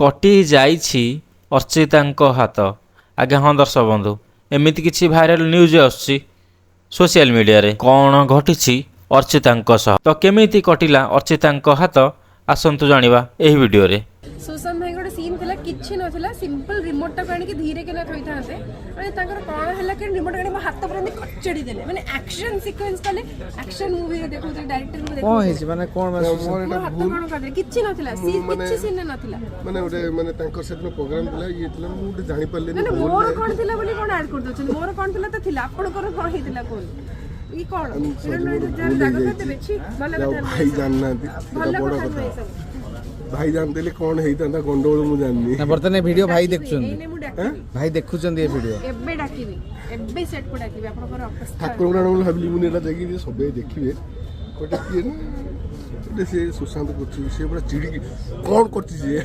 କଟି ଯାଇଛି ଅର୍ଚ୍ଚିତାଙ୍କ ହାତ। ଆଜ୍ଞା ହଁ ଦର୍ଶକ ବନ୍ଧୁ, ଏମିତି କିଛି ଭାଇରାଲ ନ୍ୟୁଜ୍ ଆସୁଛି ସୋସିଆଲ ମିଡ଼ିଆରେ। କ'ଣ ଘଟିଛି ଅର୍ଚ୍ଚିତାଙ୍କ ସହ, ତ କେମିତି କଟିଲା ଅର୍ଚ୍ଚିତାଙ୍କ ହାତ, ଆସନ୍ତୁ ଜାଣିବା ଏହି ଭିଡ଼ିଓରେ। ସୁଶାନ୍ତ ଭାଇ, ଗୋଟେ ସିନ୍ ଥିଲା, କିଛି ନଥିଲା, ସିମ୍ପଲ ରିମୋଟଟାକୁ ଆଣିକି ଧୀରେ କିନା ଥୋଇଥାନ୍ତେ। ମାନେ ତାଙ୍କର କ'ଣ ହେଲା କି ରିମୋଟ ଆଣି ମୋ ହାତ ପୁରା ଏମିତି କଚେଡ଼ି ଦେଲେ। ମାନେ ଆକ୍ସନ ସିକ୍ୱେନ୍ସ କଲେ, ଆକ୍ସନ ମୁଭିରେ ଦେଖାଉଥିଲେ, ଡାଇରେକ୍ଟରଙ୍କୁ କଣ ଦେଖାଉଥିଲେ। ହେଇଛି? ମାନେ କଣ ମାନେ ମୋର ମୋ ଏଇଟା ହାତ ଭୁଲ କ'ଣ କରିଦେଲେ? କିଛି ନଥିଲା, ମୁଁ ମାନେ କିଛି ସିନ୍ ନଥିଲା। ମାନେ ଗୋଟେ ମାନେ ତାଙ୍କର ସେଦିନ ପ୍ରୋଗ୍ରାମ ଥିଲା, ଇଏ ଥିଲା, ମୁଁ ଗୋଟେ ଜାଣିପାରିଲିନି। ନା ନା, ଭୁଲରେ ମୋର କ'ଣ ଥିଲା ବୋଲି କ'ଣ ଆଡ୍ କରିଦଉଛନ୍ତି? ମୋର କ'ଣ ଥିଲା ତ ଥିଲା, ଆପଣଙ୍କର କ'ଣ ହେଇଥିଲା କୁହନ୍ତୁ। ଇଏ କ'ଣ? I'm sorry, ମୋର ଯାହାର ଭୁଲ ରାଗ ହେଇଯାଇଛି। କରିଦେବେ, ଛି, ଭଲ ଯାଉ କଥା ନୁହେଁ ଭାଇ ଏସବୁ। ଜାଣିନାହାନ୍ତି, ଭଲ ଏଇଟା ବଡ଼ କଥା କଥା। ନୁହେଁ ଏସବୁ। ଭାଇ ଜାଣିଦେଲେ କ'ଣ ହେଇଥାନ୍ତା ଗଣ୍ଡଗୋଳ ମୁଁ ଜାଣିନି। ନା, ବର୍ତ୍ତମାନ ଏ ଭିଡିଓ ଭାଇ ଡାକିବି, ଦେଖୁଛନ୍ତି। ଏଇନେ ମୁଁ ଡାକିବି। ଭାଇ ଦେଖୁଛନ୍ତି ଏ ଭିଡିଓ। ଏବେ ଡାକିବି, ଏବେ ସେଟ୍କୁ ଡାକିବି, ଆପଣଙ୍କର ଅବସ୍ଥା। ଠାକୁରଙ୍କ ନାମ ବୋଲି ଭାବିଲି ମୁଁ, ଏଇଟା ଯାଇକି ସବେ ଦେଖିବେ। ଗୋଟେ କିଏ ନା ଗୋଟେ ସେ ସୁଶାନ୍ତ କରୁଛି, ସେ ପୁରା ଚିଡ଼ିକି କ'ଣ କରୁଛି ସିଏ।